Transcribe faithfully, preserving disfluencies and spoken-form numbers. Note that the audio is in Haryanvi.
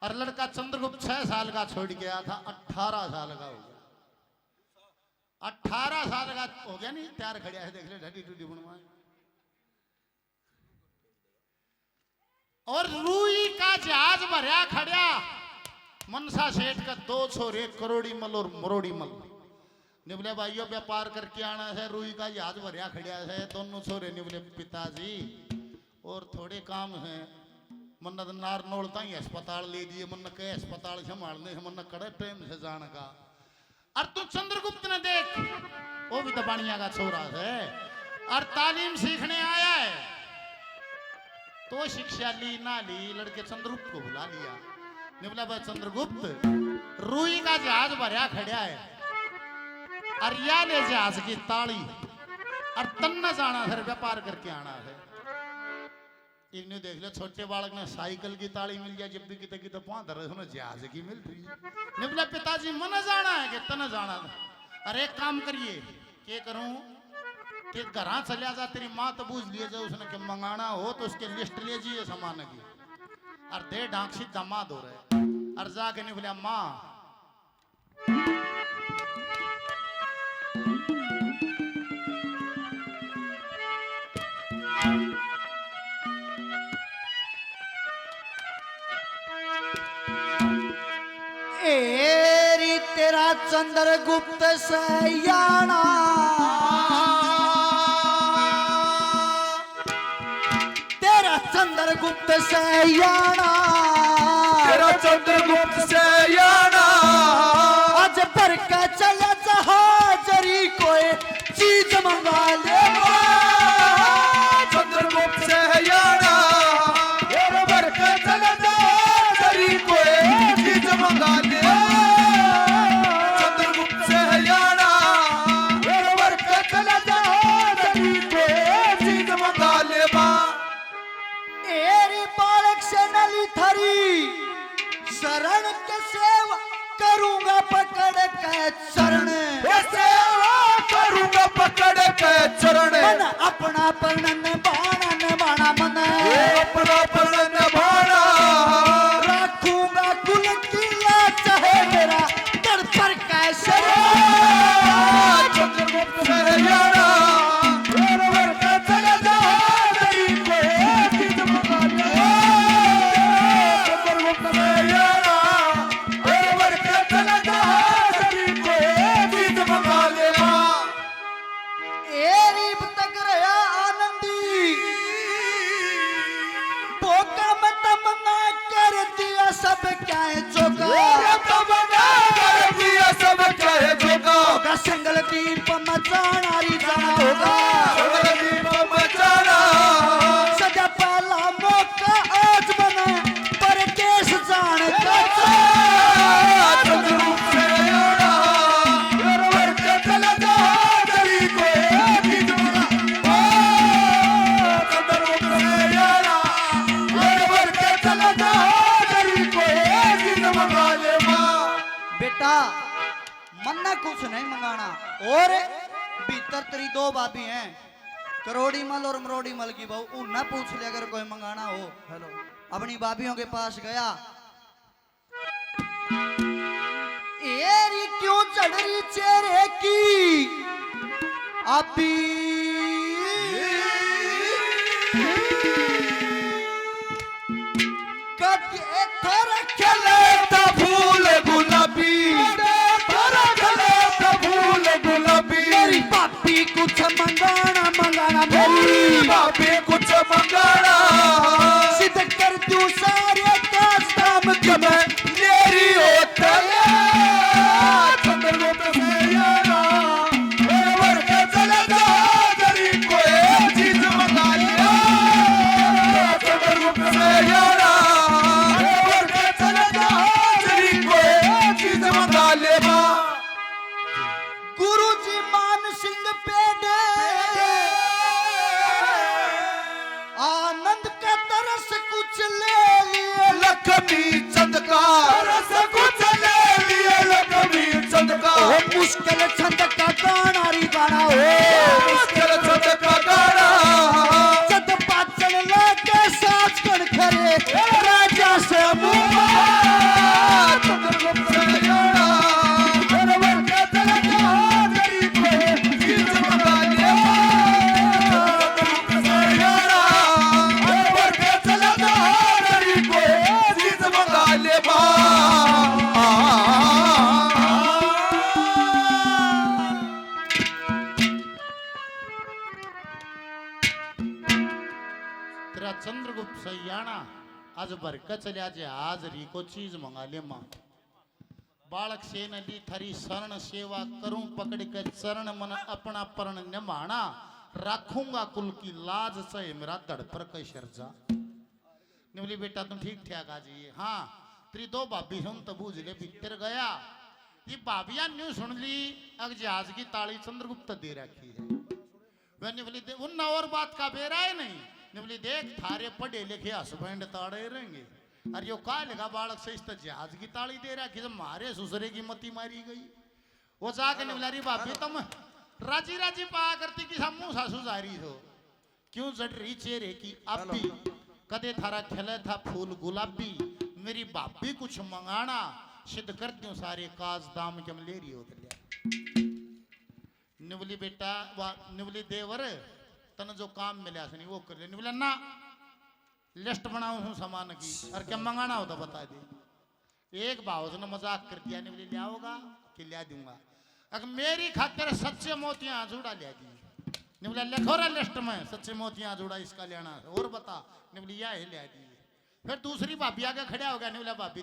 और लड़का चंद्रगुप्त छह साल का छोड़ के आया था, अठारह साल का हो गया। अठारह साल का हो गया, नहीं तैयार खड़ा है, देख ले, ढाडी टूडी बनवाए। और रुई का जहाज भरया खड़ा, मनसा सेठ का दो छोरे, करोड़ी मल और मरोड़ी मल। निबले भाइयों, व्यापार करके आना है, रुई का जहाज भरया खड़ा है। दोनों छोरे निबले, पिताजी, और थोड़े काम हैं, मन्ने तो नारनौल ताई अस्पताल ले दिए, मन्ने कहे अस्पताल संभालने से, मन्ने कड़े टाइम से जान का। और तू चंद्रगुप्त ने देख, वो भी तो बानिया का छोरा है, और तालीम सीखने आया है। तो शिक्षा ली ना ली, लड़के चंद्रगुप्त को बुला लिया। निबला, भाई चंद्रगुप्त, रुई का जहाज भरया खड़ा है, और या ले जहाज की ताली, और तन्ने जाना फिर व्यापार करके आना है। इन्हें देख ले, छोटे बालक ने साइकिल की ताली मिल जाए, जब भी किते किते पां धरे, उसने जहाज की मिल रही है। निबला, पिताजी, मने जाना है कि तने जाना है? अरे, एक काम करिए, के करूं कि घरां चल्या जा, तेरी माँ तो बूझ लिए जा, उसने के मंगाना हो तो उसके लिस्ट ले जाइए सामान की, और दे डांक सीधा माँ दो रहे, और जाके निबला, माँ, एरी तेरा चंद्रगुप्त सयाना, तेरा चंद्रगुप्त सयाना, तेरा चंद्रगुप्त सयाना। आज भर के चला जहाज री, कोई चीज मंगा ले। चंद्रगुप्त सयाना, तेरा भर के चला जहाज री, कोई चीज मंगा ले। चंद्रगुप्त सयाना, तेरा भर के चला जहाज री, कोई चीज मंगा ले। माँ, एरी बालक से नली थारी शरण के सेवा करूंगा पकड़ के चरण। ए सेवा करूंगा पकड़ के चरण। मन अपना पण निभाना, निभाना मन। ए अपना पण निभाना। रखूंगा कुल की लाज चाहे मेरा तड़ पर कैसे। चंद्रगुप्त सयाना, वर वर के चला जहाज री, कोई चीज मंगा ले। चंद्रगुप्त सयाना, वर वर के चला जहाज री, कोई चीज मंगा ले। माँ, एरी तक रहा आनंदी, भोगा में तमन्ना कर दिया सब क्या है चोगा। तमन्ना कर दिया सब क्या है चोगा। होगा संगल दीप मचाना री जाना होगा। संगल दीप मचाना। सजा पहला मौका आज मना परदेश जान का। चंद्रगुप्त सयाना, वर के चला जहाज री, कोई चीज मंगा। ओ, चंद्रगुप्त सयाना, वर के चला जहाज री, कोई चीज मंगा ले। माँ, बेटा, मन्ने कुछ नहीं मंगाना। और भीतर तेरी दो भाभी हैं, करोड़ी मल और मरोड़ी मल की बहू, उन्हें पूछ ले अगर कोई मंगाना हो। हेलो। अपनी भाभियों के पास गया, एरी क्यों चढ़ रही चेहरे की अभी। कद थारा खिले तो फूल गुलाबी, थारा खिले तो फूल गुलाबी। मेरी भाभी कुछ मंगाना, मंगाना मेरी भाभी कुछ मंगाना। सिद्ध कर दूं सारे काम, काम के मैं मेरी होता है। चंद्रगुप्त सयाना, वर के चला जहाज री, कोई चीज मंगा ले। चंद्रगुप्त सयाना, वर के चला जहाज री, कोई चीज मंगा ले। माँ, गुरु जी मान सिंह पेड़े, आज भर के चलिया जहाज री को चीज मंगा ले माँ। बालक से नदी थरी शरण सेवा करूं पकड़ के चरण मन अपना प्रण निभाना। रखूंगा कुल की लाज चाहे मेरा धड़ पर कई सिरजा। निवली बेटा तुम ठीक ठाक आ जाइए। हाँ तेरी दो भाभी सुन तो बूझ ले भीतर गया। ये भाभियां न्यू सुन ली। अग जहाज की ताली चंद्रगुप्त दे रखी है। वह निवली दे उन और बात का बेरा है नहीं। निवली देख थारे पढ़े लिखे हस्बैंड ताड़े रहेंगे। और यो कहा लगा बालक से इस तो जहाज की ताली दे रखी तो मारे सुसरे की मती मारी गई। वो जाके निवला री भाभी तुम राजी राजी पाया करती कि हम मुंह सासू जा रही हो। क्यों जड़ रही चेहरे की आप भी। कदे थारा खिले था फूल गुलाबी। मेरी भाभी कुछ मंगाना सिद्ध कर दूं सारे काज दाम के हम ले रही हो तो लिया। निवली बेटा वा निवली देवर तन जो काम मिला सनी वो कर ले। निवला ना लिस्ट बनाऊं हूँ सामान की और क्या मंगाना हो तो बता दे। एक भाव ने मजाक कर दिया निवली ले आओगा कि ले दूंगा। अगर मेरी खातिर सच्चे मोतियां जूड़ा ले दी। निवला लिखो रे लिस्ट में सच्चे मोतियां जूड़ा इसका लेना है और बता। निवली यह ले दी। फिर दूसरी भाभी आगे खड़ा हो गया निवला भाभी